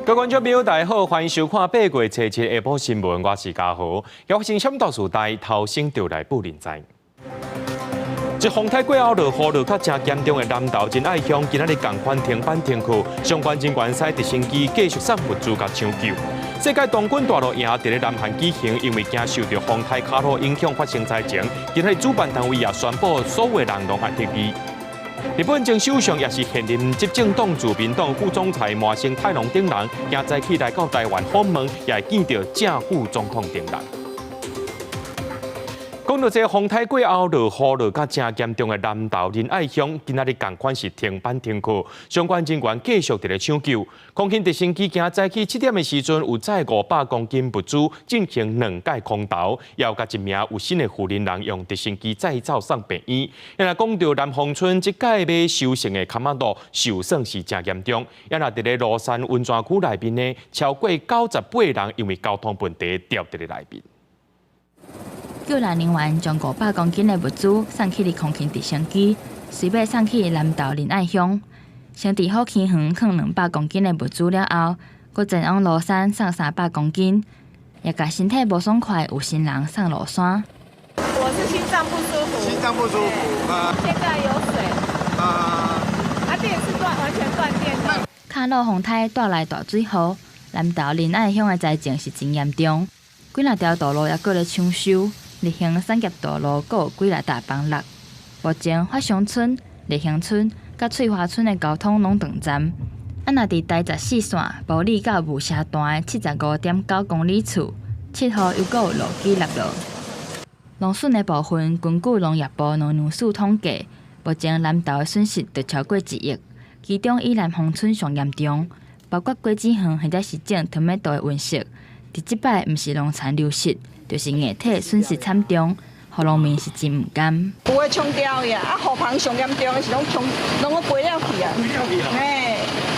各位觀眾朋友，大家好，歡迎收看8月初七下晡新聞，我是嘉豪。有請什大事帶頭先調來布林在。這風颱過後，落雨落較誠嚴重的南投仁愛鄉，今仔日仝款停班停課，相關人員駛直升機繼續送物資佮搶救。世界東京大露營佇咧南韓舉行，因為驚受著風颱卡努影響發生災情，今日主辦單位也宣布所有人攏愛撤離。日本前首相也是現任執政黨自民黨副總裁麻生太郎等人，今早起來到台灣訪問，也會見著正副總統等人。講到這風颱過後，落雨落甲誠嚴重的南投仁愛鄉，今仔日仝款是停班停課，相關人員繼續佇咧搶救。空勤直升機今早起7點的時陣，有載500公斤物資進行兩擺空投，也有共一名有身的婦人人用直升機載走送病院。若講著南豐村這屆欲修成的崁仔路受損是誠嚴重，也若佇咧蘆山溫泉區內面呢，超過98人因為交通問題牢佇咧內面。救援人員將500公斤的物資送去佇空勤直升機，隨欲送去南投仁愛鄉。先佇好溪園囥200公斤的物資了後，閣前往蘆山送300公斤，也共身體無爽快有身人送落山。我是心臟不舒服，心臟不舒服啊！現在有水啊，啊電是斷，完全斷電的。卡努風颱帶來大水禍，南投仁愛鄉的災情是真嚴重，幾若條道路猶閣咧搶修。日興產業道路閣有幾若搭崩落，目前發祥村、日興村佮翠華村的交通攏斷站。啊，若佇台14線埔里到霧社段的75.9公里處，7號又閣有路基落落。農損的部分，根據農業部農糧署統計，目前南投的損失就超過1億，其中以南豐村上嚴重，包括果子園或者是種 tomato 的溫室，佇這擺毋是農田流失，就是硬體損失慘重，予農民是真毋甘。有的沖掉去啊，啊，河旁上嚴重的是攏沖，攏閣飛了去啊。嘿，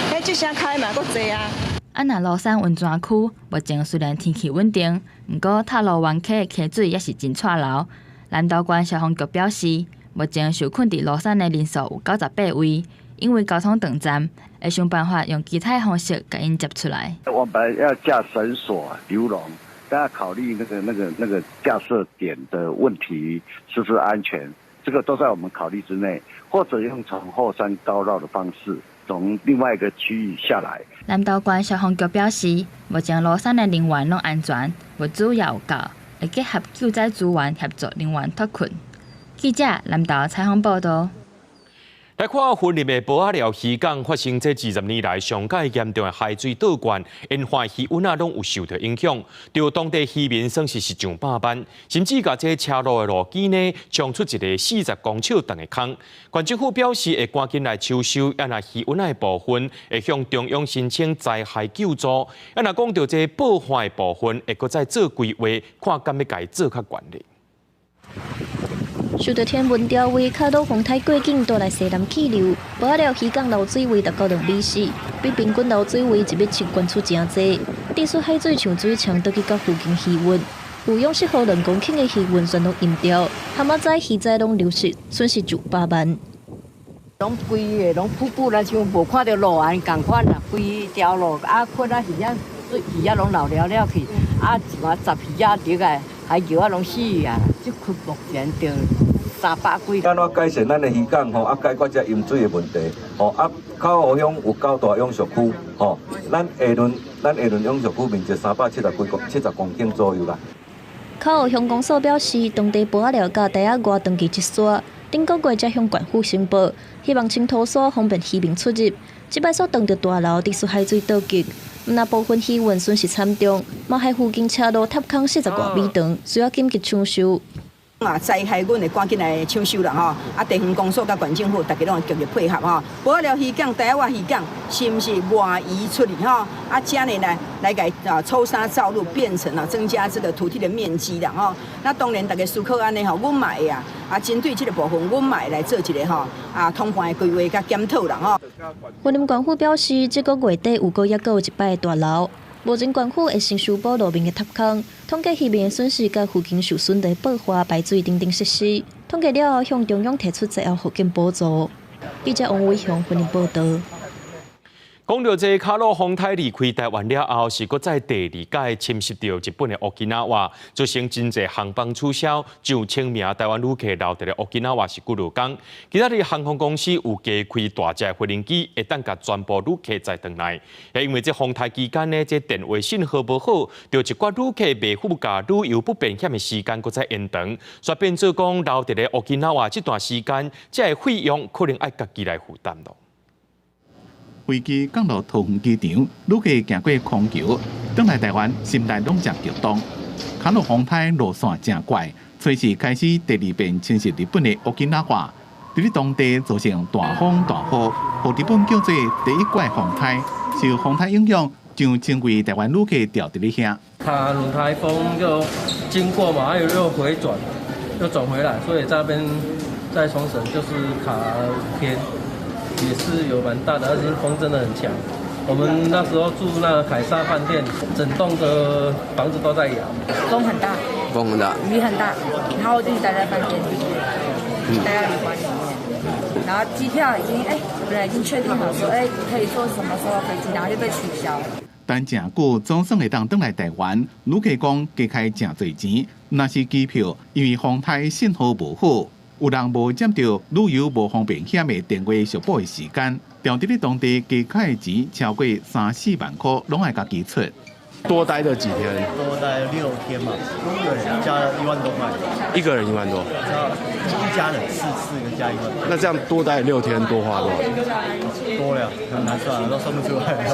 彼這聲開嘛閣濟啊。啊，若蘆山溫泉區目前雖然天氣穩定，毋過塔路灣溪的溪水也是真掣流。南投縣消防局表示，目前受困佇蘆山的人數有98位，因為交通斷站，會想辦法用其他方式共𪜶接出來。我本來要架繩索遊龍。大家考慮那個架設點的問題是不是安全，這個都在我們考慮之內，或者用從後山高繞的方式，從另外一個區域下來。南投縣消防局表示，目前蘆山的人員攏安全，物資也有夠，會結合救災資源協助人員脫困。記者南投採訪報導。來看雲林的埔仔寮漁港發生這20年來上蓋嚴重的海水倒灌，沿海漁塭仔攏有受著影響，對當地漁民損失是上百萬，甚至共這車路的路基呢，衝出一个40公尺長的空。縣政府表示會趕緊來搶修，啊若漁塭仔的部分會向中央申請災害救助，啊若講著這報岸的部分會閣再做規劃，看敢欲共伊做較懸咧。受著天文潮位卡努風颱過境帶來西南氣流，埔仔寮漁港流水位達到2.4米，比平均流水位1.7米懸出誠濟。地勢海水像水牆倒去到附近漁塭，有養殖戶2公頃的漁塭全攏淹掉，蛤蟆仔魚仔攏流失，損失上百萬。攏規個攏瀑布，咱像無看著路岸仝款啦，規條路啊，困啊魚仔水魚仔攏流了了去，啊一寡雜魚仔入來，海魚仔攏死啊，這區目前著300幾。按怎改善咱的漁港吼？啊，解決這淹水的問題吼？啊，口湖鄉有九大養殖區吼，咱下崙養殖區面積370幾公70公頃左右啦。口湖鄉公所表示，當地埔仔寮佮台仔外長期積沙，頂個月才向縣府申報，希望清土沙方便漁民出入。這擺所當著大樓地勢海水倒灌，毋但部分漁塭損失慘重，嘛害附近車路塌空40外米長，需要緊急搶修。啊，災害，阮會趕緊來搶修啦吼！啊，地方公所佮縣政府，大家攏會強力配合吼。保寮漁港、台灣漁港是毋是外移出去吼？啊，遮呢來來共啊抽沙造陸，變成啊增加這個土地的面積啦吼。那當然，大家思考按呢吼，阮嘛會啊啊針對這個部分，阮嘛會來做一個吼啊通盤的規劃佮檢討啦吼。雲林縣府表示，這個月底有閣猶閣有一擺大澇。目前縣府會先修補路面的塌坑，統計漁民的損失佮附近受損的爆發排水等等設施。統計了後，向中央提出災後復建補助。記者王偉雄雲林報導。講著這卡努風颱離開台灣了後，是閣再第二擺侵襲著日本的沖繩，造成真濟航班取消，上千名台灣旅客留佇咧沖繩是幾落工。今仔日航空公司有加開大隻飛行機，會當共全部旅客載轉來。因為這風颱期間呢，這電話信號無好，著一寡旅客袂赴共旅遊不便險的時間閣再延長，所以變做講留佇咧沖繩這段時間，這個費用可能愛家己來負擔囉。飛機降落桃園機場，旅客行過空橋，轉來台灣，心內攏誠激動。卡努風颱路線誠怪，隨時開始第二遍侵襲日本的沖繩，佇咧當地造成大風大雨，予日本叫做第一怪風颱。受風颱影響，上千位台灣旅客著佇咧遐。卡努颱風就經過嘛，又又回轉，又轉回來，所以在那邊在沖繩就是卡5天。也是有蠻大的，但是風真的很強。我們那時候住那個凱撒飯店，整棟的房子都在搖。風很大，風很大，雨很大，然後我就待在飯店裡面，待在旅館裡面。然後機票已經哎，本來已經確定好說哎可以坐什麼時候飛機，然後就被取消。等誠久總算會當轉來台灣，旅客講加開誠濟錢，若是機票，因為風颱信號無好。有人無接著旅遊無方便險的電話續保的時間，著佇咧當地加開的錢超過三四萬箍，攏愛家己出。多待了幾天？多待6天嘛，對，加了1萬多塊。一個人1萬多？一家人四個加1萬。那這樣多待6天，多花多少錢？多了，很難算，都算不出來，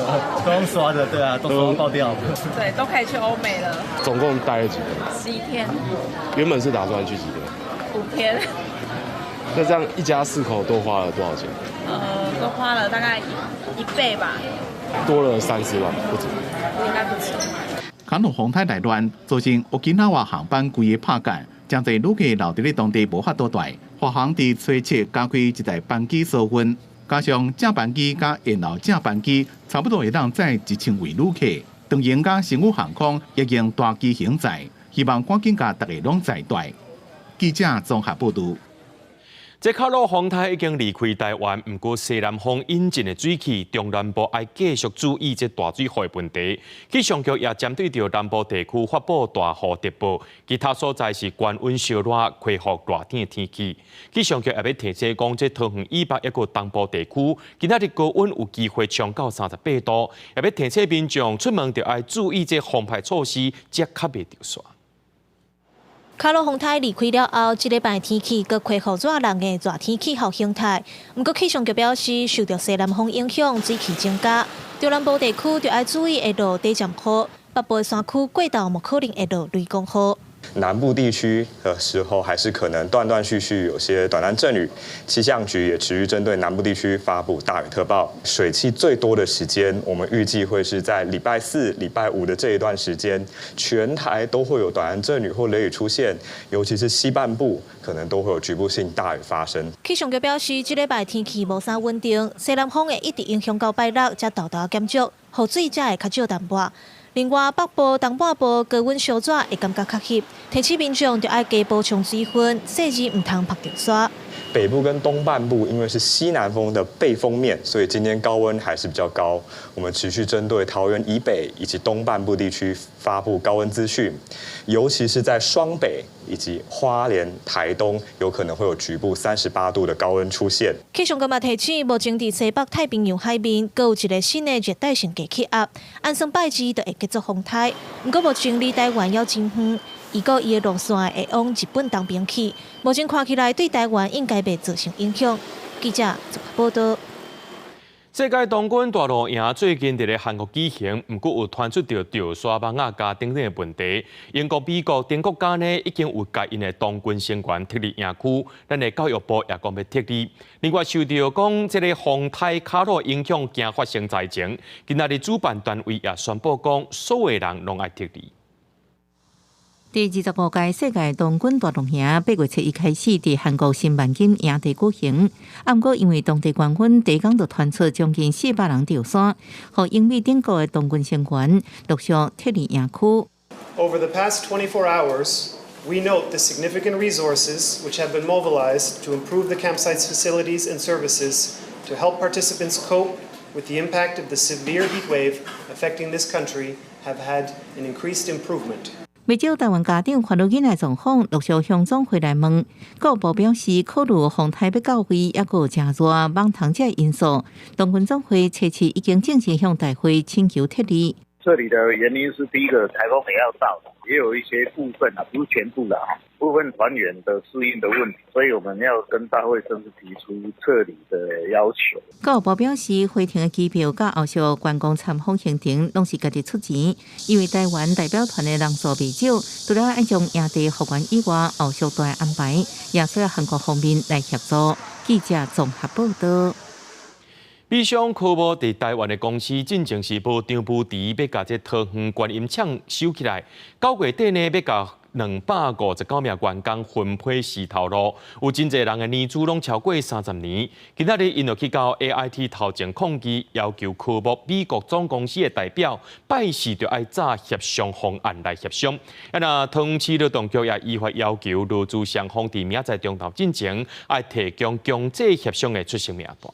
都用刷的，對啊，都刷爆掉。對，都可以去歐美了。總共待了幾天？11天。原本是打算去幾天？5天。那這樣一家四口多花了多少錢？多花了大概一倍吧。多了三四萬，不止。應該不止。卡努風颱來亂，造成沖繩航班規个拍降，誠濟旅客留佇咧當地無法度蹛。華航佇初七加開一台班機疏運，加上正班機佮延後正班機，差不多會當載1000位旅客。長榮佮星宇航空也用大機型載，希望趕緊共大家攏載蹛。記者綜合報導。這卡努風颱已經離開台灣，毋過西南風引進的水汽，中南部愛繼續注意這大水雨的問題。氣象局也針對著南部地區發布大雨特報，其他所在是懸溫燒熱、恢復熱天的天氣。氣象局也欲提醒講，這桃園以北抑閣東部地區，今仔日高溫有機會衝到38度，也欲提醒民眾出門著愛注意這防曬措施，才較袂著曬。卡努風颱離開了後，這禮拜天氣閣恢復熱人的熱天氣候形態。毋過氣象局表示，受著西南風影響，水汽增加，中南部地區著愛注意會落短暫雨，北部山區過晝嘛可能會落雷公雨。南部地區的時候，還是可能斷斷續續有些短暫陣雨。氣象局也持續針對南部地區發布大雨特報。水汽最多的時間，我們預計會是在禮拜四、禮拜五的這一段時間，全台都會有短暫陣雨或雷雨出現，尤其是西半部可能都會有局部性大雨發生。氣象局表示，這禮拜天氣無啥穩定，西南風會一直影響到拜六，才沓沓減少，雨水才會較少淡薄。另外，北部、東半部高溫燒熱會感覺較翕，提醒民眾著愛加補充水分，細膩毋通曝著曬。北部跟東半部因為是西南風的背風面，所以今天高溫還是比較高。我們持續針對桃園以北以及東半部地區發布高溫資訊，尤其是在雙北以及花蓮、台東，有可能會有局部38度的高溫出現。氣象局嘛提醒，目前佇西北太平洋海面，閣有一個新的熱帶性低氣壓，按算拜二就會結束風颱。毋過目前離台灣猶真遠，預估伊的路線會往日本東邊去。目前看起來對台灣應該袂造成影響。記者綜合報導。世界童軍大露營最近佇咧韓國舉行，毋過有傳出著掉沙網仔膠等等的問題。英國、美國等國家呢已經有共𪜶的童軍成員撤離營區，咱的教育部也講欲撤離。另外受著講這個風颱卡努影響，驚發生災情，今仔日主辦單位也宣布講，所有人攏愛撤離。第25屆世界童軍大露營8月7日開始佇韓國新萬金營地舉行，啊，毋過因為當地官方第一工就傳出將近400人著沙，予英美等國的童軍成員陸續撤離營區。 Over the past 24 hours, we note the significant resources which have been mobilized to improve the campsite's facilities and services to help participants cope with the impact of the severe heat wave affecting this country have had an increased improvement. 袂少台灣家長煩惱囡仔狀況，陸續向總會來問。教育部表示，考慮風颱欲到位，抑閣有誠熱、網蟲這因素，童軍總會初七已經正式向大會請求撤離。撤離的原因是第一個，颱風也要到，也有一些部分啊，不是全部的啊，部分團員的適應的問題，所以我們要跟大會正式提出撤離的要求。教育部表示，回程的機票佮後續觀光參訪行程攏是家己出錢，因為台灣代表團的人數袂少，除了愛將營地復原以外，後續大安排也需要韓國方面來協助。記者綜合報道。美商科摩佇台灣的公司進前是無張無遲，欲共這桃園觀音廠收起來。9月底呢，欲共259名員工分批辭頭路，有真濟人的年資攏超過30年。今仔日𪜶就去到 AIT 頭前抗議，要求科摩美國總公司的代表拜四就愛早協商方案來協商。啊，若桃園市勞動局也依法要求勞資雙方佇明仔載中晝進前，愛提供強制協商的出席名單。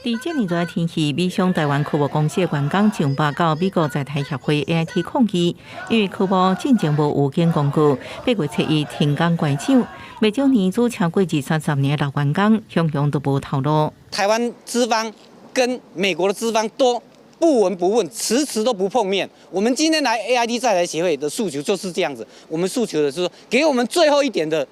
佇這爾熱的天氣，美商台灣科摩公司的員工上罷到美國在台協會 AIT 抗議，因為科摩進前無預警公告，8月7日停工關廠，袂少年資超過二三十年的老員工，雄雄都無頭路。台灣資方跟美國的資方都不聞不問，遲遲都不碰面。我們今天來 AIT 在台協會的訴求就是這樣子，我們訴求的是說，給我們最後一點的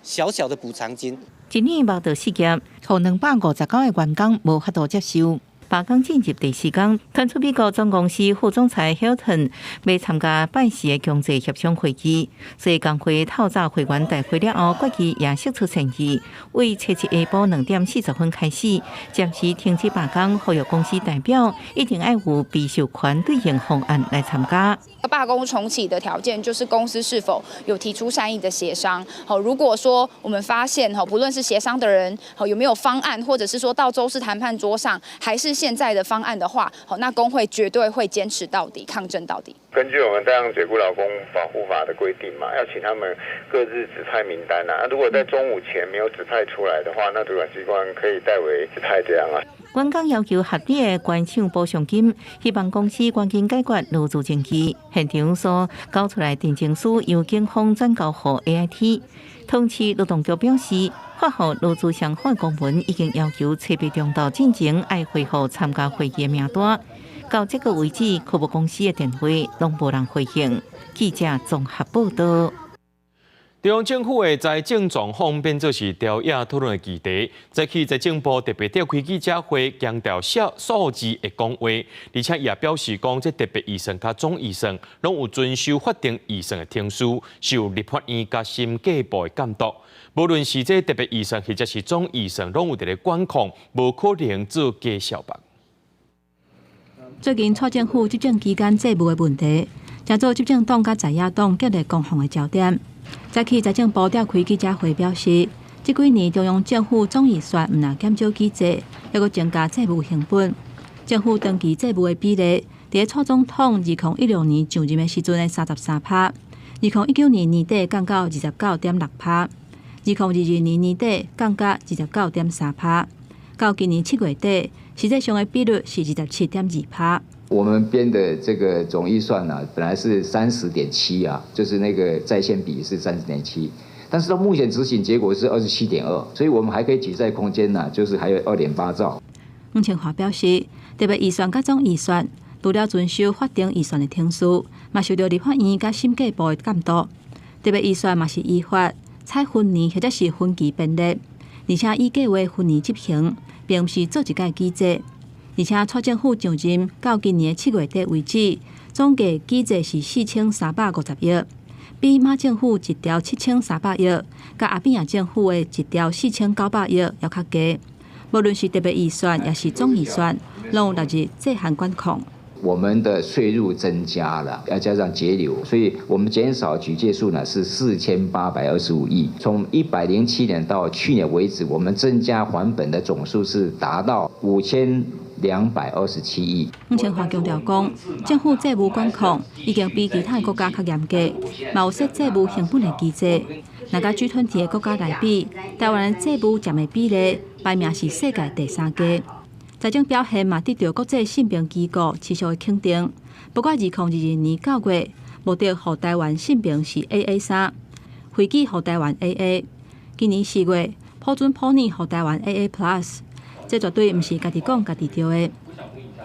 小小的補償金。一年目到失業，予259個員工無法度接受。罷工進入第四工，傳出美國總公司副總裁 Hilton 欲參加拜四的強制協商會議，所以工會透早會員大會了後，決議也釋出善意，為初七下晡2點40分開始，暫時停止罷工，呼籲公司代表一定愛有被授權對應方案來參加。罷工重啟的條件就是公司是否有提出善意的協商。好，如果說我們發現，不論是協商的人，好有沒有方案，或者是說到週四談判桌上還是現在的方案的話，好，那工會絕對會堅持到底，抗爭到底。根據我們大洋解僱勞工保護法的規定嘛，要請他們各自指派名單啊。如果在中午前沒有指派出來的話，那主管機關可以代為指派這樣啊。員工要求合理的關廠補償金，希望公司趕緊解決勞資爭議。現場所交出來陳情書由警方轉交予 AIT。桃園市勞動局表示，發予勞資雙方公文已經要求初八中晝進前愛回覆參加會議的名單。到這個為止，科摩公司的電話攏無人回應。記者綜合報道。中央政府的財政狀況變做是朝野討論的議題。早起財政部特別召開記者會，強調數數字會講話，而且也表示講，這特別預算佮總預算攏有遵守法定預算的程序，受立法院佮審計部的監督。無論是這特別預算或者是總預算，攏有佇咧管控，無可能做假數目。最近，蔡政府執政期間債務的問題，成做執政黨佮在野黨激烈攻防的焦點。早起財政部召開記者會表示，這幾年中央政府總預算毋但減少舉債，猶閣增加債務成本。政府長期債務的比例，佇蔡總統2016年上任的時陣的33%，2019年年底降到29.6%，2022年年底降到29.3%，到今年7月底，實際上的比率是27.2%。我們編的這個總預算呢，本來是30.7啊，就是那個債限比是30.7，但是到目前執行結果是27.2，所以我們還可以舉債空間呢，就是還有2.8兆。黃清華表示，特別預算佮總預算，除了遵守法定預算的程序，嘛受著立法院佮審計部的監督。特別預算嘛是依法採分年或者是分期編列，而而且依計劃分年執行，並毋是做一擺舉債。而且蔡政府上任到今年7月底為止，總計舉債是4350億，比馬政府一兆7300億，佮阿扁政府的一兆4900億猶較低。無論是特別預算，抑是總預算，攏有納入債項管控。我們的稅入增加了，要加上節流，所以我們減少舉借數呢是4825億。從107年到去年為止，我們增加還本的總數是達到5227億。黃清華強調講，政府債務管控已經比其他國家較嚴格，嘛有設債務成本的機制。若佮 G20 的國家來比，台灣的債務佔的比例排名是世界第三低。財政表現嘛得著國際信評機構持續的肯定。不過，2022年9月，穆迪予台灣信評是 AA3，惠基予台灣 AA。今年4月，普尊普爾予台灣 AA Plus，這絕對毋是家己講家己著的。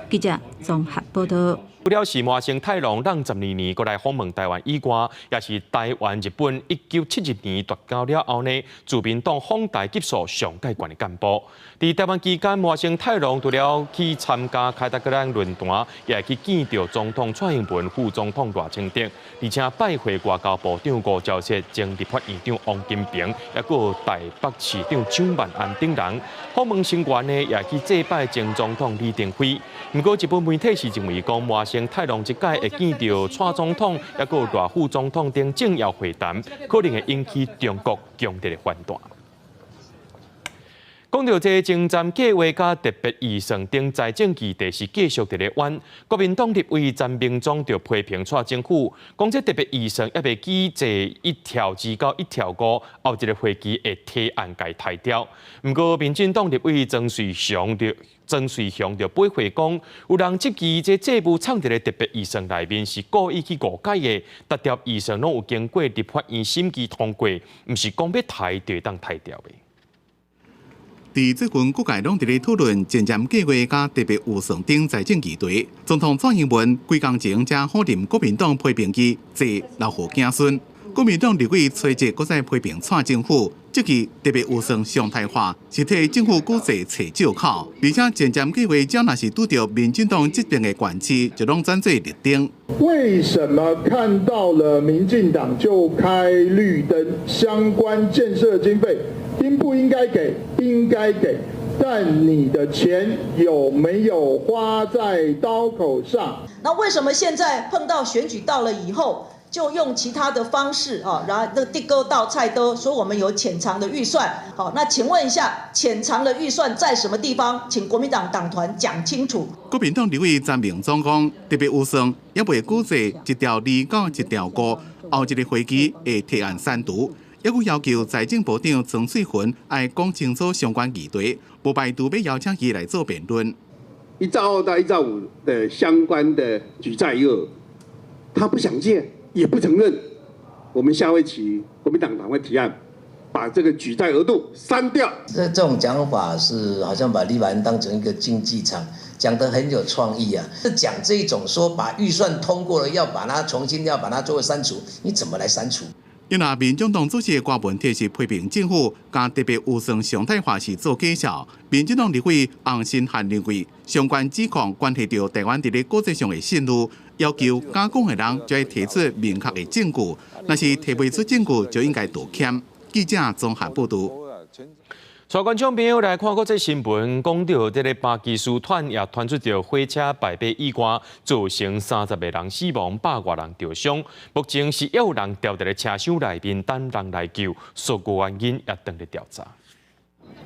記者綜合報導。除了是麻生太郎佇12年過來訪問台灣以外，也是台灣日本1971年斷交了後呢，自民黨訪台級數上蓋懸的幹部。佇台灣期間，麻生太郎除了去參加凱達格蘭論壇，也會去見著總統蔡英文、副總統賴清德，而且拜會外交部長吳釗燮、前立法院長王金平，抑閣有台北市長蔣萬安等人。訪問成員呢，也去祭拜前總統李登輝。毋過，日本媒體是認為講，麻生太郎這擺會見著蔡總統，抑閣有賴副總統等政要會談，可能會引起中國強烈的反彈。講著這前瞻計劃佮特別預算等財政議題是繼續佇咧冤。國民黨立委陳明忠就批評蔡政府，講這特別預算猶未舉債1兆2到1兆5，後一個會期會提案共刣掉。毋過民進黨立委曾瑞雄就駁回講，有人質疑這債務藏佇咧特別預算內面是故意去誤解的，逐條預算攏有經過立法院審議通過，毋是講欲刣就會當刣掉的。佇最近各界攏佇咧討論前瞻計劃佮特別預算等財政議題，總統蔡英文幾工前才否認國民黨批評伊債留予子孫。國民黨立委崔哲閣再批評蔡政府，這次特別預算常態化，是替政府舉債揣借口，而且前瞻計劃只若是拄著民進黨這邊的縣市，就攏轉做綠燈。為什麼看到了民進黨就開綠燈？相關建設經費應不應該給？應該給，但你的錢有沒有花在刀口上？那為什麼現在碰到選舉到了以後，就用其他的方式啊，然後那地溝到菜刀，說我們有潛藏的預算。好，那請問一下，潛藏的預算在什麼地方？請國民黨黨團講清楚。國民黨立委陳明忠講，特別預算猶未舉債1兆2到1兆5，後一個會期會提案刪除。猶閣要求財政部長曾萃芬愛講清楚相關議題，無排除欲邀請伊來做辯論。1兆2到1兆5的相關的舉債額，他不想借，也不承認。我們下會期國民黨黨會提案，把這個舉債額度刪掉。這種講法是好像把立法院當成一個競技場，講得很有創意啊。講這種說把預算通過了，要把它重新要把它做刪除，你怎麼來刪除？因為民眾黨主席郭文鐵是批評政府將特別預算常態化是做假笑。民進黨立委洪申翰認為，相關指控關係著台灣佇咧國際上的信譽，要求敢講的人就愛提出明確的證據，若是提袂出證據，就應該道歉。記者綜合報導。帶觀眾朋友來看國際新聞，講著這个巴基斯坦也傳出著火車敗馬意外，造成30個人死亡，百外人著傷。目前是猶有人牢佇咧車廂內面等人來救，事故原因也正佇調查。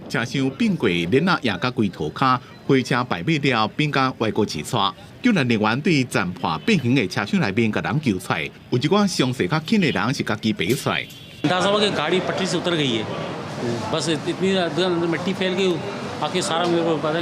車廂變過鏈仔壓甲規塗跤，火車敗馬了變甲歪過一撮。救援人員對殘破變形的車廂內面共人救出來，有一寡傷勢較輕的人是家己爬出來。 बस इतनी मिट्टी फैल गई आके सारा मेरे को पता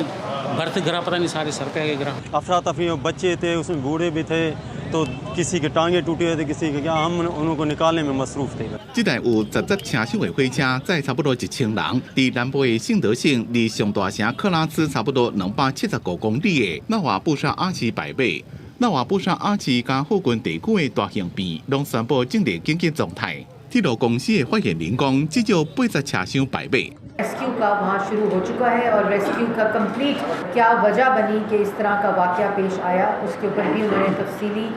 बर्थ गिरा पता नहीं सारे सर पे गिरा। अफरा तफरी में बच्चे थे, उसमें बूढ़े भी थे, तो किसी के टांगे टूटे हुए थे, किसी के क्या, हम उनको निकालने में मसरूफ थे。這台有10節車廂的火車，載差不多1000人，佇南部的信德省，離上大城克拉茲差不多275公里的納瓦布沙阿市敗馬。納瓦布沙阿市佮附近地區的大型病攏宣布進入緊急狀態。鐵路公司的發言人講，至少80車廂敗馬。Rescue का वहाँ शुरू हो चुका है और रेस्क्यू का कंप्लीट क्या वजह बनी कि इस तरह का वाक़या पेश आया, उसके ऊपर भी उन्होंने तफसीली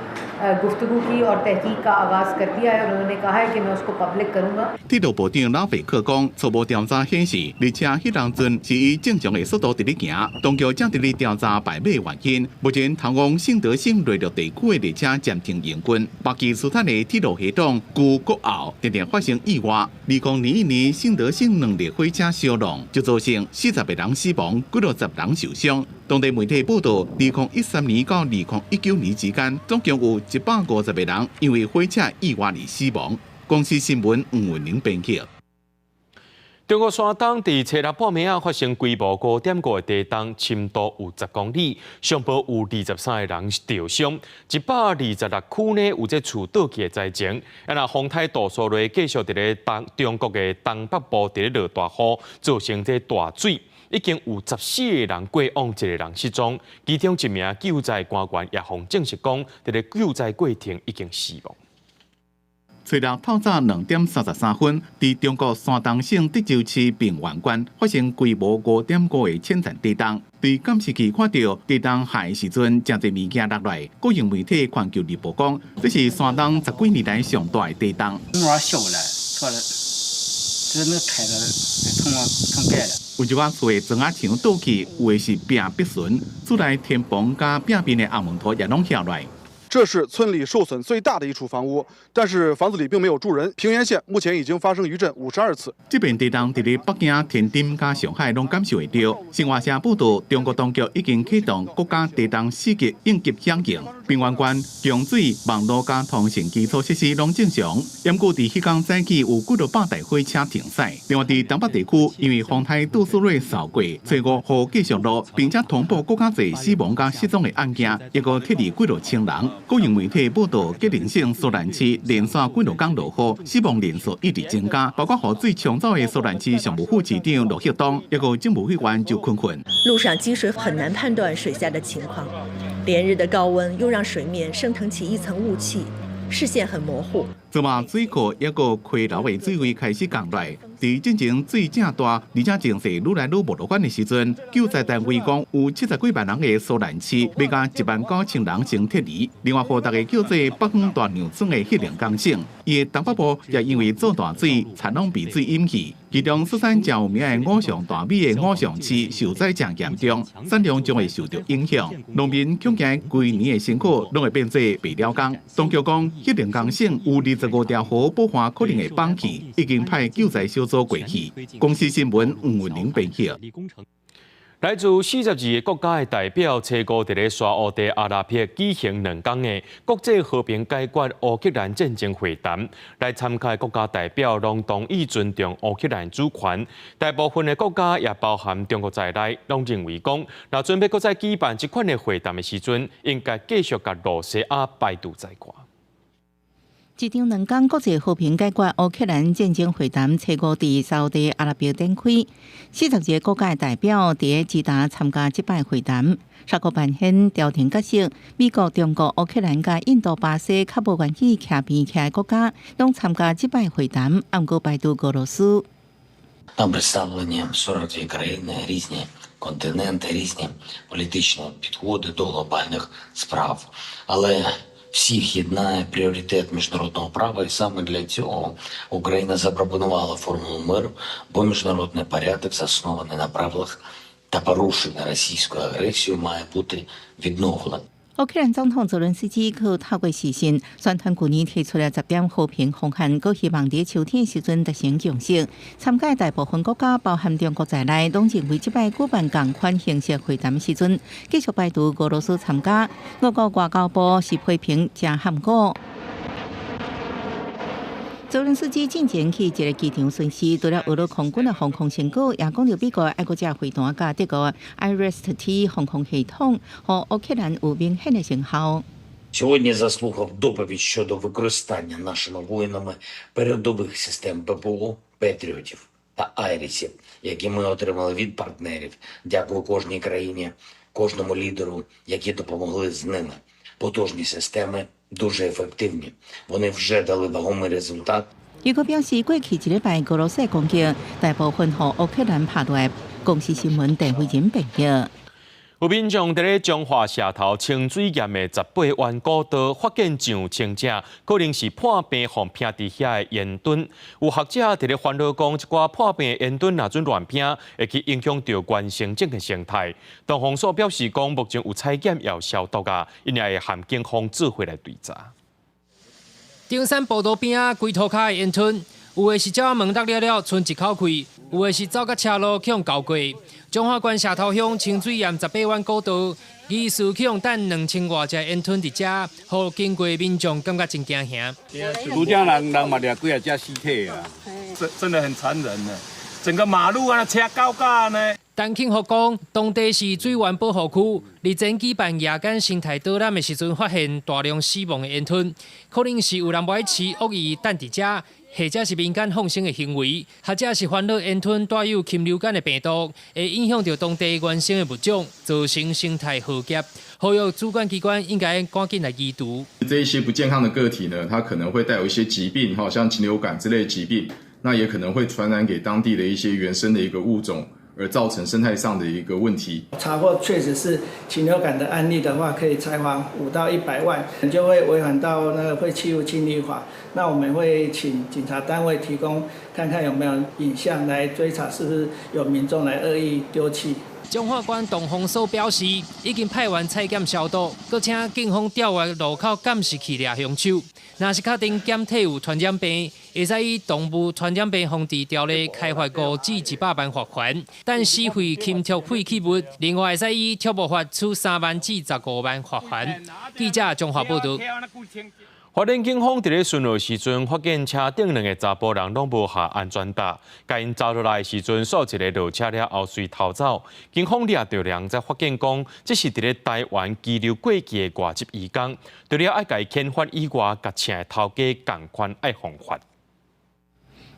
गुफ्तगू की और तहकीक का आगाज़ कर दिया है और उन्होंने कहा है कि मैं उसको पब्लिक करूँगा。鐵路部長拉貝克講，初步調查顯示，列車彼當陣是以正常的速度佇咧行，當局正佇咧調查敗馬原因。目前，通往聖德省內陸地區的列車暫停營運。巴基斯坦的鐵路系統舊國後，定定發生意外。2021年聖德省兩列火車相撞，就造成40個人死亡，幾落十人受傷。當地媒體報道，2013年到2019年之間，總共有150個人因為火車意外而死亡。公視新聞吳文玲編輯。中國山東佇初六半暝仔發生規模5.5的地動，深度有10公里，上報有23個人著傷，126區呢有這厝倒去的災情。啊，若風颱杜蘇芮繼續佇咧東中國的東北部佇咧落大雨，造成這大水，已經有14個人過往，一個人失蹤，其中一名救災官員也予證實講，佇咧救災過程已經死亡。初六透早2點33分，佇中國山東省德州市平原縣發生規模5.5的淺層地動。對監視器看到地動下的時陣，誠濟物件落來。國營媒體環球日報講，這是山東十幾年來上大的地動。我小了，錯了，這那開的從從蓋了。有一寡厝的磚仔牆倒去，有的是壁必損，厝內天棚佮壁面的紅毛塗也攏下來。這是村裡受損最大的一處房屋，但是房子裡並沒有住人。平原縣目前已經發生餘震52次。這遍地動佇咧北京、天津佮上海攏感受會著。新華社報道，中國當局已經啟動國家地動四級應急響應，平原縣供水、網路佮通訊基礎設施攏正常。毋過佇彼工早起有幾落百台火車停駛。另外，佇東北地區，因為風颱杜蘇芮掃過，初五雨繼續落，並且通報閣較濟死亡佮失蹤的案件，抑閣撤離幾落千人。國營媒體報道，吉林省舒蘭市連續幾落工落雨，死亡人數一直增加，包括雨水沖走的舒蘭市常務副市長羅旭東，抑閣政務委員周坤坤。路上積水很難判斷水下的情況，連日的高溫又讓水面升騰起一層霧氣，視線很模糊。昨晚水庫抑閣溪流的水位開始降落，佇進前水正大，而且情勢愈來愈無樂觀的時陣，救災單位講有70幾萬人的舒蘭市，欲共1萬9千人先撤離。另外，予大家叫做北方大娘村的黑龍江省，伊的東北部也因為做大水，田攏被水淹去。其中，出產誠有名的五常大米的五常市受災誠嚴重，產量將會受著影響。農民恐驚規年的辛苦攏會變做白了工。當局講，黑龍江省有25條河寶華可能會崩去，已經派救災小組過去。公視新聞吳文玲編輯。來自42個國家的代表，初五佇咧沙烏地阿拉伯舉行2工的國際和平解決烏克蘭戰爭會談。來參加的國家代表攏同意尊重烏克蘭主權。大部分的國家也包含中國在內，攏認為講，若準備閣再舉辦這款的會談的時陣，應該繼續共露西亞排除在外。這場2工國際和平解決烏克蘭戰爭會談，初五佇沙烏地阿拉伯展開，42個國家的代表佇咧吉達參加這擺會談。沙國扮演調停角色，美國、中國、烏克蘭佮印度、巴西較無願意徛邊徛的國家，攏參加這擺會談，毋過排除俄羅斯。 Там представлені 42 країни, різні континенти, різні політичні підходи до глобальних справ. Але всіх єднає пріоритет міжнародного права, і саме для цього Україна запропонувала формулу миру, бо міжнародний порядок заснований на правилах та порушений російською агресією має бути відновлений. 烏克蘭總統澤倫斯基閣透過視訊宣傳舊年提出了10點和平方案，閣希望佇秋天時陣達成共識。參加大部分國家，包含中國在內，攏認為這擺舉辦仝款形式會談時陣，繼續排除俄羅斯參加。俄國外交部是批評誠含糊。澤倫斯基進前去一个機場巡視，除了俄羅空軍的防空成果，也講著美國愛國者飛彈佮德國 IRIS-T 防空系統，予烏克蘭有明顯的成效。 Сьогодні заслухав доповідь щодо використання нашими воїнами передових систем ППО, Петріотів та Айрісів, які ми отримали від партнерів. Дякую кожній країні, кожному лідеру, які допомогли з ними. Потужні системи дуже ефективні. Вони вже дали вагомий результат. 伊閣表示，過去一禮拜俄羅斯攻擊大部分予烏克蘭拍落來。公視新聞鄭慧仁報導。有民眾佇咧彰化社頭清水巖的18彎古道發現上千隻，可能是破病予拚佇遐的煙墩。有學者佇咧煩惱講，這寡破病的煙墩若準亂拚，會去影響著原生種的生態。東方所表示講，目前有採檢也有消毒啊，𪜶也會和警方做伙來追查。中山步道邊仔規塗跤的煙墩，有的是鳥仔門落了了，賰一口氣；有的是走到車路去予鉤過。彰化縣社頭鄉清水巖18彎古道，疑似去予擲2000外隻煙吞佇遮，予經過民眾感覺真驚嚇。拄才人人嘛掠幾仔隻屍體啊，真的很殘忍呢，整個馬路啊車高架呢。陳慶福講，當地是水源保護區，日前舉辦夜間生態導覽的時陣，發現大量死亡的煙吞，可能是有人無愛飼，惡意擲佇遮。或者是民間放生的行為，或者是煩惱煙吞帶有禽流感的病毒，會影響著當地原生的物種，造成生態浩劫。呼籲主管機關應該趕緊來移除。這一些不健康的個體呢，它可能會帶有一些疾病，像禽流感之類的疾病，那也可能會傳染給當地的一些原生的一個物種，而造成生態上的一個問題。查獲確實是禽流感的案例的話，可以裁罰5到100萬，就會違反到那個廢棄物清理法。那我們會請警察單位提供，看看有沒有影像來追查，是不是有民眾來惡意丟棄。彰化縣動防所表示，已經派員採檢消毒，閣請警方調閱路口監視器掠兇手。若是確定檢體有傳染病，會使以動物傳染病防治條例開罰5至100萬罰款；等死廢禽畜廢棄物，另外會使以畜牧法處3萬至15萬罰款。記者彰化報導。花蓮警方佇咧巡邏時陣，發現車頂兩个查埔人攏無下安全帶，共𪜶查落來的時陣，煞一个落車了後隨逃走。警方掠著人，才發現講，這是佇咧台灣羈留過期的外籍移工，除了愛共伊遣返以外，共請的頭家仝款愛防罰。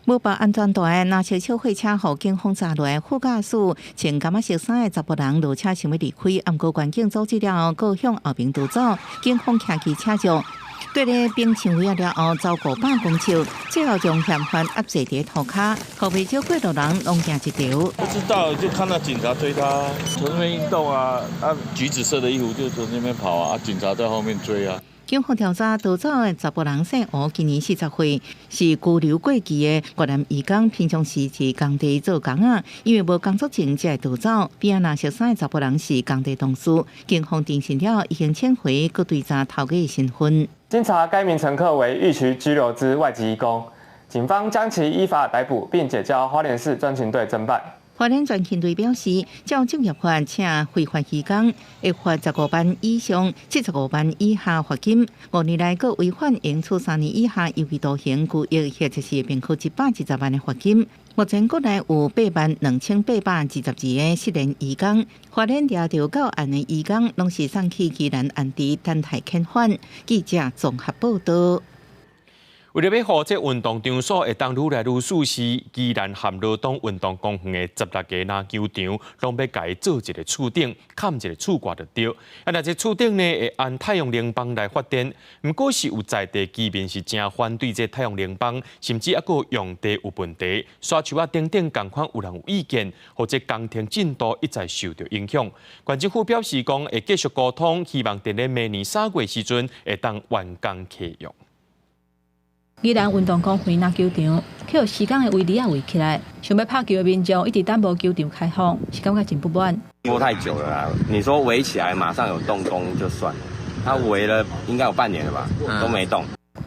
無綁安全帶，藍色小貨車予警方查落來，副駕駛穿柑仔色衫的查埔人落車想欲離開，毋過員警阻止了後，閣向後爿逃走。警方騎機車上。對咧，冰槍位了後，走500公尺，最後將嫌犯壓制佇塗跤，後袂少過路人攏驚一趒。不知道，就看到警察追他，從那邊運動啊，啊，橘子色的衣服就從那邊跑啊，警察在後面追啊。警方調查逃走的查埔人姓吳，今年40歲，是居留過期的越南移工，平常時佇工地做工仔，因為無工作證才會逃走。邊仔藍色衫的查埔人是工地同事，警方偵訊了已經遣回，閣追查頭家的身份。經查，該名乘客為逾期居留之外籍移工，警方將其依法逮捕，並解交花蓮市專勤隊偵辦。花蓮專勤隊表示，照職業法請非法移工，會罰15萬以上75萬以下罰金；5年內閣違反，應處3年以下有期徒刑、拘役，或者是併科120萬的罰金。目前國內有82822個失聯移工，花蓮掠著到案的移工，攏是送去宜蘭安置，等待遣返。記者綜合報導。為著欲予這運動場所會當愈來愈舒適，宜蘭和羅東運動公園的16个籃球場，攏欲共伊做一个厝頂，崁一个厝蓋就對。啊，若這厝頂呢會按太陽能板來發電，毋過是有在地居民是誠反對這太陽能板，甚至猶閣用地有問題，沙樹仔等等仝款有人有意見，予這工程進度一再受著影響。縣政府表示講會繼續溝通，希望佇咧明年3月時陣會當完工啟用。宜蘭運動公園籃球場，予施工的圍籬仔圍起來，想欲拍球的民眾一直等無球場開放，是感覺真不滿。拖太久了啦！你說圍起來馬上有動工就算了，他圍了應該有半年了吧，都沒動。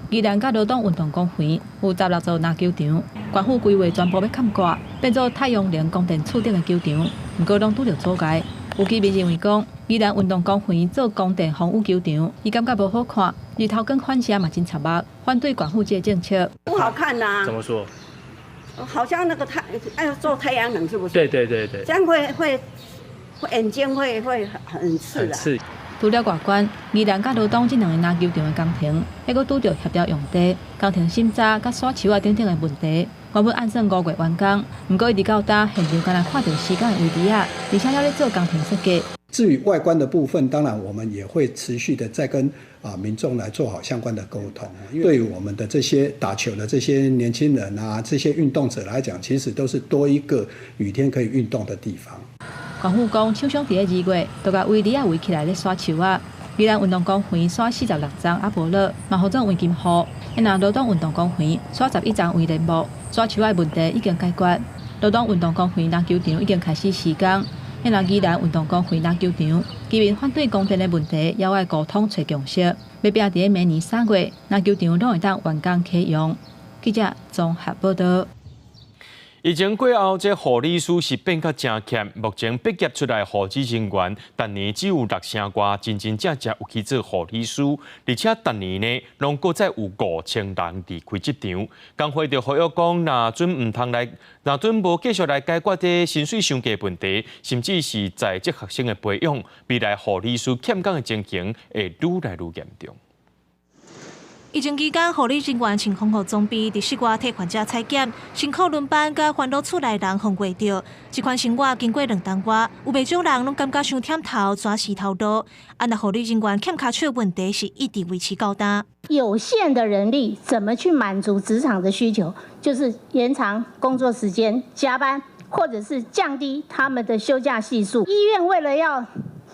宜蘭佮羅東運動公園有16座籃球場，縣府規劃全部欲崁蓋，變做太陽能光電厝頂的球場，毋過攏拄著阻礙。有居民認為講，宜蘭運動公園做光電風雨球場，伊感覺無好看，日頭光反射嘛真刺目，反對縣府這个政策。不好看吶。怎麼說？好像那個太愛做太陽能是不是？對對對對。這樣會眼睛會很刺啊。刺。除了外觀，宜蘭佮羅東這兩个籃球場的工程，猶閣拄著協調用地、工程審查佮沙樹仔等等的問題。原本按算5月完工，毋過一直到今現場敢若看著施工的圍籬仔，而且還咧做工程設計。至於外觀的部分，當然我們也會持續的再跟民眾來做好相關的溝通。因為對於我們的這些打球的這些年輕人啊，這些運動者來講，其實都是多一個雨天可以運動的地方。官府講，廠商佇咧2月都共圍籬仔圍起來咧徙樹仔。宜蘭運動公園徙46叢阿婆樂，嘛號做黃金雨。若羅東運動公園徙11叢圍簾木，徙樹仔問題已經解決。羅東運動公園籃球場已經開始施工。若宜蘭運動公園籃球場，居民反對供電的問題，猶愛溝通揣共識，欲拼佇咧明年3月，籃球場攏會當完工啟用。記者綜合報導。疫情過後，這護理師是變較誠欠。目前畢業出來護理人員，逐年只有6成外真真正正有去做護理師，而且逐年呢，攏閣再有5000人離開職場。工會就呼籲講，若準毋通來，若準無繼續來解決這薪水傷低問題，甚至是在職學生的培養，未來護理師欠工的情形會愈來愈嚴重。疫情期間，護理人員穿防護裝備，佇室外替患者採檢，辛苦輪班，佮煩惱厝內人予穢著。這款生活經過2冬外，有袂少人攏感覺傷忝頭，轉時頭路。啊，若護理人員欠跤手問題是一直維持到今。有限的人力怎麼去滿足職場的需求？就是延長工作時間、加班，或者是降低他們的休假係數。醫院為了要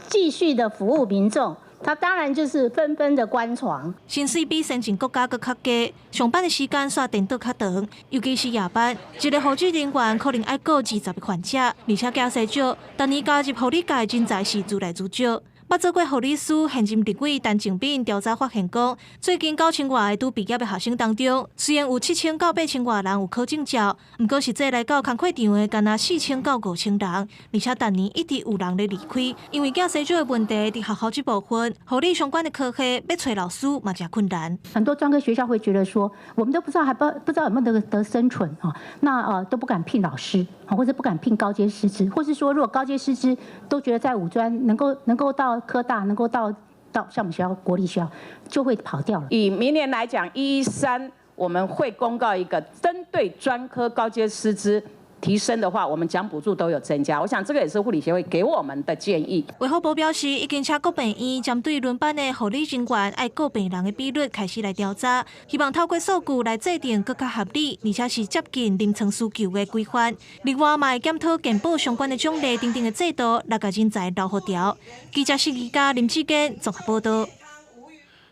繼續的服務民眾。他當然就是紛紛的關床。薪水比先進國家閣較低，上班的時間煞顛倒較長，尤其是夜班，一個護理人員可能愛顧20個患者，而且囝婿少，逐年加入護理界人才是愈來愈少。捌做過護理師、現任立委陳靜敏調查發現講，最近9000外個拄畢業的學生當中，雖然有7000到8000外人有考證照，毋過實際來到工課場的，干焦4000到5000人，而且逐年一直有人咧離開，因為囝婿少的問題，佇學校這部分護理相關的科系欲揣老師嘛誠困難。很多專科學校會覺得說，我們都不知道，還不知道有沒有得生存啊？那都不敢聘老師，或者不敢聘高階師資，或是說如果高階師資都覺得在五專能夠到科大，能夠到像我們學校國立學校，就會跑掉了。以明年來講，113我們會公告一個針對專科高階師資提升的話，我們獎補助都有增加。我想這個也是護理協會給我們的建議。衛福部表示，已經請各病院針對輪班的護理人員愛顧病人的比率開始來調查，希望透過數據來制定閣較合理，而且是接近臨床需求的規範。另外，嘛會檢討健保相關的獎勵等等的制度，來共人才留予牢。記者施宜嘉、林志堅綜合報導。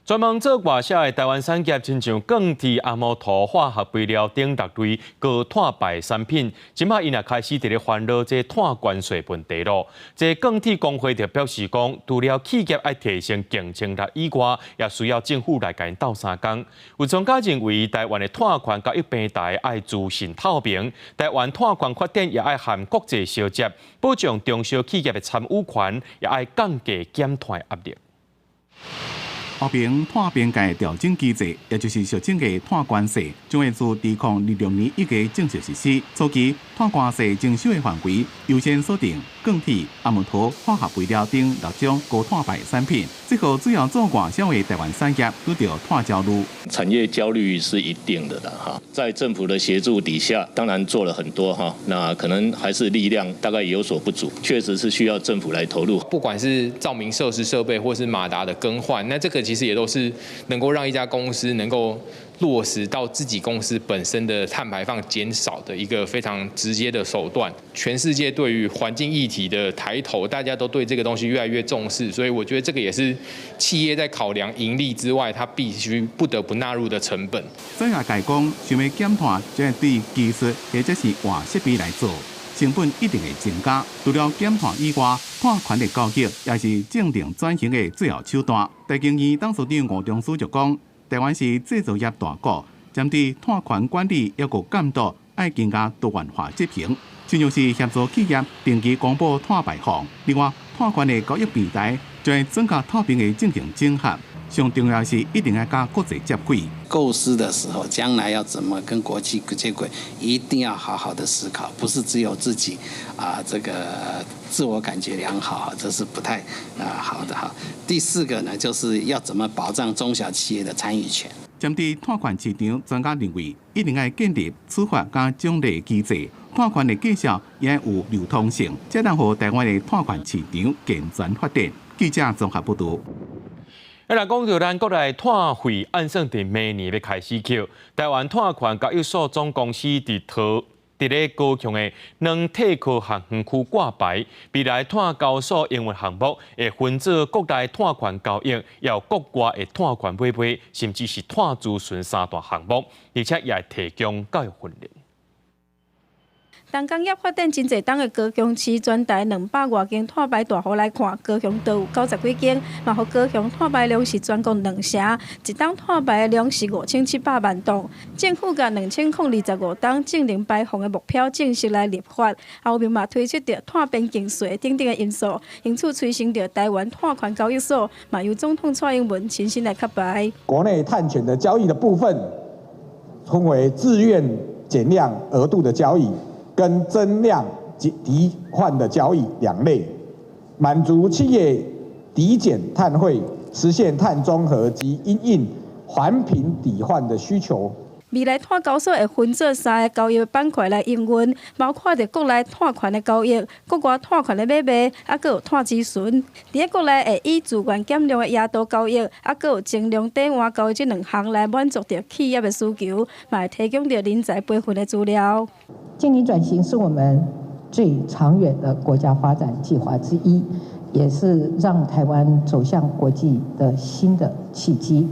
專門做外銷的台灣產業，親像鋼鐵、紅毛塗、化學肥料等6類高碳排產品，這擺𪜶也開始佇咧煩惱這碳關稅問題囉。這鋼鐵公會就表示講，除了企業愛提升競爭力以外，也需要政府來共𪜶鬥相共。有專家認為，台灣的碳權交易平台愛資訊透明，台灣碳權發展也愛和國際相接，保障中小企業的參與權，也愛降低減碳壓力。和平碳邊界調整機制，也就是俗稱的碳關稅，將會自2026年1月正式實施。初期碳關稅徵收的範圍優先鎖定鋼鐵、紅毛塗、化學肥料等6種高碳排產品。這予主要做外銷的台灣產業拄著碳焦慮。產業焦慮是一定的啦，哈，在政府的協助底下，當然做了很多哈，那可能還是力量大概有所不足，確實是需要政府來投入。不管是照明設施設備，或是馬達的更換，那這個其實也都是能夠讓一家公司能夠落實到自己公司本身的碳排放減少的一個非常直接的手段。全世界對於環境議題的抬頭，大家都對這個東西越來越重視，所以我覺得這個也是企業在考量盈利之外，它必須不得不納入的成本。專業界講，想欲減碳，就愛對技術或者是換設備來做，成本一定會增加。除了減碳以外，碳權的交易也是政令轉型的最後手段。台經院董事長吳中書就講，台灣是製造業大國，針對碳權管理抑閣監督，愛更加多元化執行，親像是協助企業定期公布碳排放。另外，碳權的交易平台將會增加透明的進行整合。上重要是一定要佮國際接軌。構思的時候，將來要怎麼跟國際接軌，一定要好好的思考，不是只有自己啊，這個自我感覺良好，這是不太好的哈。第四個呢，就是要怎麼保障中小企業的參與權。針對碳權市場，專家認為一定愛建立處罰佮獎勵機制，碳權的計數也有流通性，才能予台灣的碳權市場健全發展。記者綜合報導。啊，若講著咱國內碳費按算佇明年欲開始扣，台灣碳權交易所總公司佇咧高雄的軟體科學園區掛牌，未來碳交所營運項目會分做國內碳權交易，也有國外的碳權買賣，甚至是碳諮詢三大項目，而且也會提供教育訓練。重工業發展真濟冬的高雄市，全台200外間碳排大戶來看，高雄都有90幾間，嘛予高雄碳排量是全國兩成，一冬碳排的量是5700萬噸。政府共2025冬淨零排放的目標正式來立法，後面嘛推出著碳邊境稅等等的因素，因此催生著台灣碳權交易所，嘛由總統蔡英文親身來揭牌。國內碳權的交易的部分，分為自願減量額度的交易，跟增量抵換的交易兩類，滿足企業抵減碳匯、實現碳中和及因應環評抵換的需求。未來碳交所會分做三个交易板塊來營運，包括著國內碳權的交易、國外碳權的買賣，猶閣有碳諮詢。佇咧國內會以自願減量的額度交易，猶閣有增量抵換交易這兩項來滿足著企業的需求，嘛會提供著人才培訓的資料。淨零轉型是我們最長遠的國家發展計劃之一，也是讓台灣走向國際的新的契機。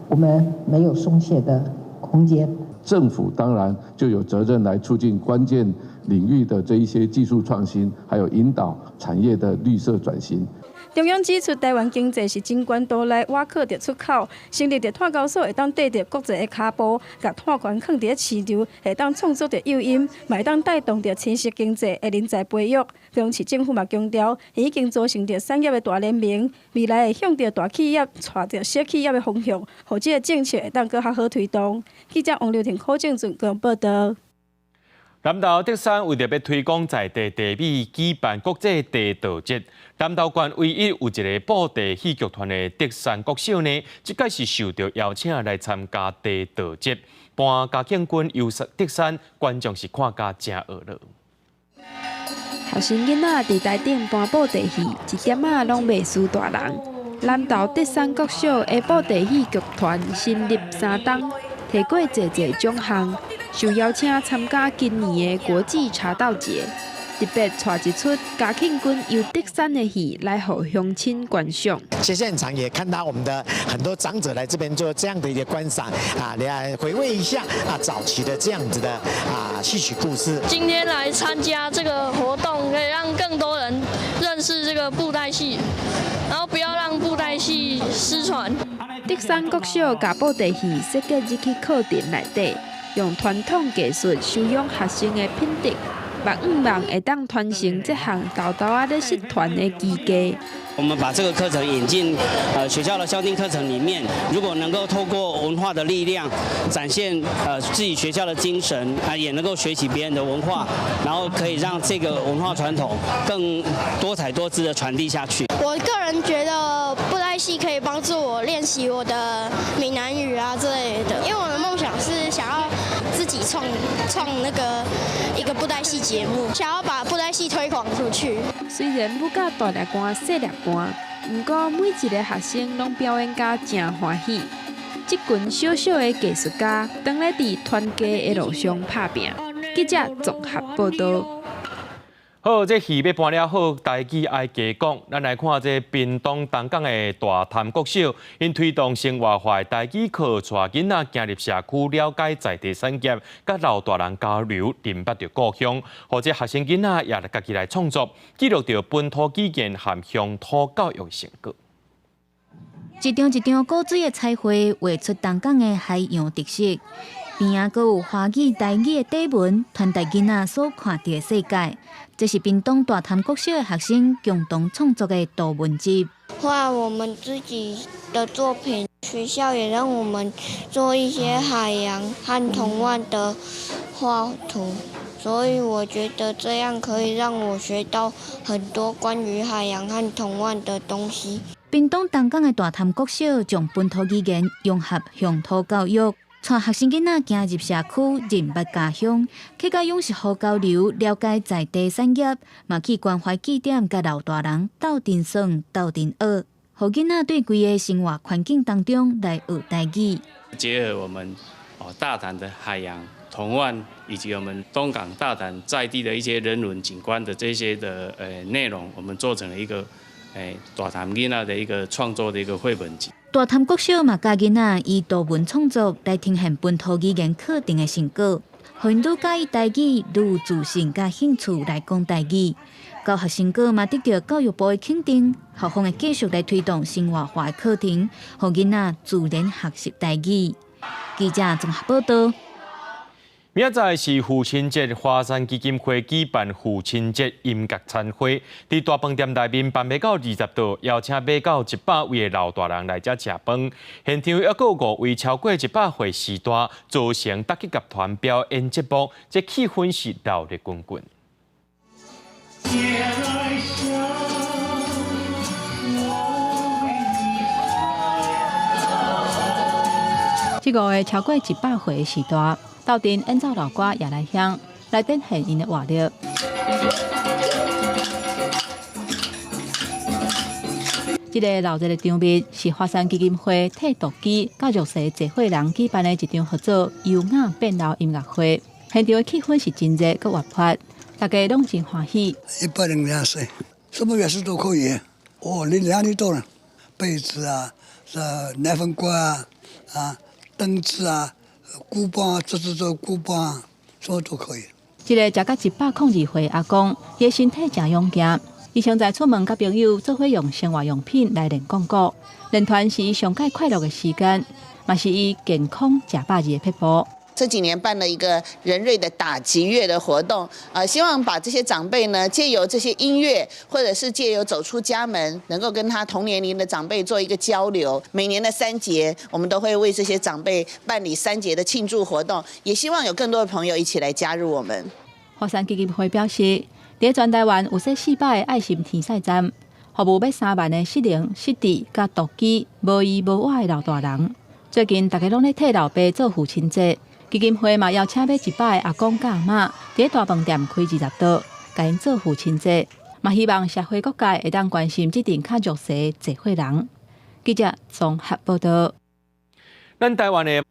我們沒有鬆懈的空間。政府當然就有責任來促進關鍵領域的這一些技術創新，還有引導產業的綠色轉型。中央指出，台灣經濟是真懸度來倚靠著出口，成立著碳交所會當綴著國際的跤步，共碳權囥佇咧市場，會當創造著誘因，嘛會當帶動著新興經濟的人才培育。高雄市政府嘛強調，已經組成著產業的大聯盟，未來會向著大企業帶著小企業的方向，予這个政策會當閣較好推動。記者王劉婷、柯正俊報導。南投竹山為著欲推廣在地茶米，舉辦國際茶道節。南投縣唯一有一个布袋戲劇團的竹山國小呢，這擺是受著邀請來參加茶道節。扮嘉慶君遊竹山，觀眾是看甲誠呵咾。學生囡仔佇台頂扮布袋戲，一點仔攏袂輸大人。南投竹山國小的布袋戲劇團成立3冬，提過濟濟獎項，受邀請參加今年的國際茶道節，特別帶一齣嘉慶君遊竹山的戲來予鄉親觀賞。其實現場也看到我們的很多長者來這邊做這樣的一個觀賞啊，來回味一下啊早期的這樣子的啊戲曲故事。今天來參加這個活動，可以讓更多人認識這個布袋戲，然後不要讓布袋戲失傳。竹山國小共布袋戲設計入去課程內底，用傳統藝術修養學生的品德，望望會當傳承這項沓沓仔咧失傳的技藝。我們把這個課程引進學校的校定課程裡面，如果能夠透過文化的力量，展現自己學校的精神，啊，也能夠學習別人的文化，然後可以讓這個文化傳統更多彩多姿的傳遞下去。我個人覺得布袋戲可以幫助我練習我的閩南語啊之類的，因為我的夢想是想要自己創創那個一個布袋戲節目，想要把布袋戲推廣出去。雖然舞甲大粒汗、細粒汗，毋過每一个學生攏表演甲誠歡喜。這群小小的藝術家，當咧佇傳家的路上拍拚。記者綜合報導。好，這戲欲搬了好，台語愛加講。咱來看這屏東東港的大潭國小，𪜶推動生活化的台語課，帶囡仔行入社區，了解在地產業，佮老大人交流，認捌著故鄉。予這學生囡仔也家己來創作，記錄著本土語言和鄉土教育成果。一張一張古錐的彩繪，畫出東港的海洋特色。邊仔閣有華語、台語的底紋，傳達囡仔所看著的世界。這是屏東大潭國小的學生共同創作的圖文集。畫我們自己的作品，學校也讓我們做一些海洋和圖案的畫圖，所以我覺得這樣可以讓我學到很多關於海洋和圖案的東西。屏東東港的大潭國小將本土語言融合鄉土教育。帶學生囡仔行入社區，認捌家鄉，客家勇士好交流，了解在地產業，嘛去關懷據點，佮老大人鬥陣耍、鬥陣學，予囡仔對規个生活環境當中來學台語。結合我們哦大潭的海洋、銅腕，以及我們東港大潭在地的一些人文景觀的這些的內容，我們做成了一個大潭囡仔的一個創作的一個繪本集。大潭國小嘛教囡仔以圖文創作來呈現本土語言課程的成果，予𪜶愈佮意台語，愈有自信佮興趣來講台語。教學成果嘛得到教育部的肯定，校方會繼續來推動生活化的課程，予囡仔自然學習台語。記者綜合報道。明仔載是父親節，華山基金會舉辦父親節音樂餐會，佇大飯店內面辦欲到20桌，邀請欲到100位的老大人來遮食飯。現場猶閣有5位超過100歲序大，組成打擊樂團表演節目，這氣氛是熱熱滾滾。這五个超過100歲的序大，鬥陣演奏老歌也來鄉，來展現𪜶的活力。這個熱鬧的場面是華山基金會替獨居佮弱勢濟歲人舉辦的一場合作優雅變老音樂會，現場的氣氛是真熱閣活潑，大家攏真歡喜。102歲，什麼樂器都可以。哦，你哪裡多了？被子啊，是奶粉罐啊，啊，凳子啊。鼓棒啊，這這這鼓棒，什麼都可以。這个食到102歲阿公，伊的身體誠勇健。伊常在出門佮朋友做伙用生活用品來練鋼鼓，練團是伊上蓋快樂的時間，嘛是伊健康食百二的撇步。這幾年辦了一個人瑞的打擊樂的活動，希望把這些長輩呢，借由這些音樂，或者是借由走出家門，能夠跟他同年齡的長輩做一個交流。每年的三節，我們都會為這些長輩辦理三節的慶祝活動，也希望有更多的朋友一起來加入我們。華山基金會表示，佇全台灣有說400個愛心天使站，服務欲3萬个失能、失智、佮獨居、無依無倚的老大人。最近大家攏咧替老爸做父親節。基金會嘛邀請欲100个阿公佮阿嬤，佇大飯店開20桌，共𪜶做父親節，嘛希望社會各界會當關心這陣較弱勢的濟歲人。記者綜合報道。咱台灣的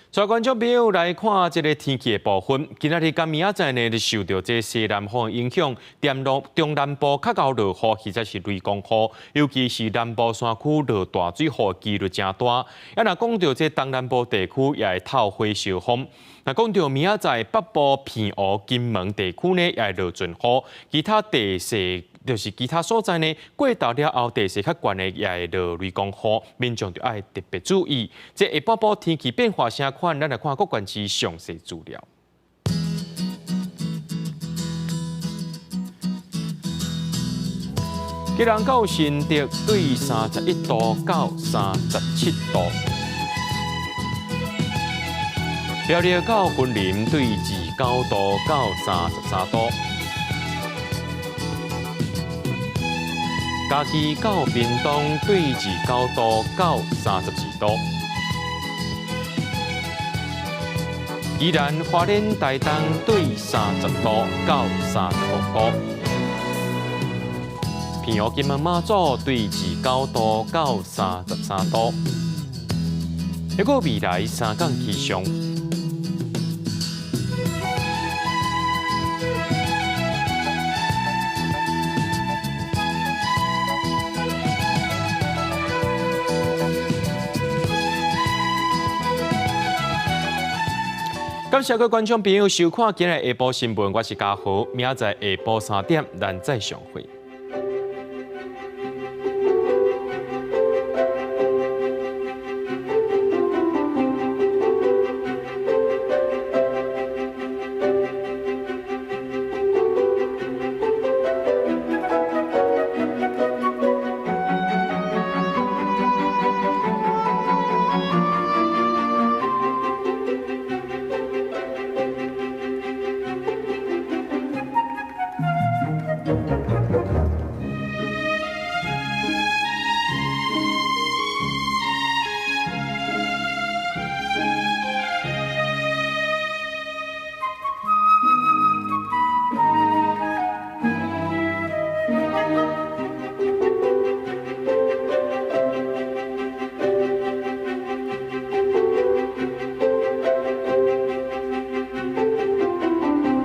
所以觀眾朋友來看這个天氣的部分，今仔日佮明仔載呢，就受著這西南風影響，中南部較𠢕落雨，或者是雷公雨，尤其是南部山區落大水雨的幾率誠大。啊，若講著這東南部地區也會透火燒風。若講著明仔載北部澎湖、金門地區呢，也會落陣雨，其他地勢。就是其他所在呢，過晝了後地勢較懸的也會落雷公雨，民眾就愛特別注意。這下半晡天氣變化啥款，咱來看各縣市詳細資料。基隆到新竹對31度到37度，苗栗到雲林對29度到33度。嘉義到屏東對29度到34度，宜蘭花蓮台東對30度到35度，澎湖金門馬祖對29度到33度，一個未來三天氣象。感謝各位觀眾朋友收看今日下晡新聞，我是嘉豪，明仔載下晡3點，咱再相會。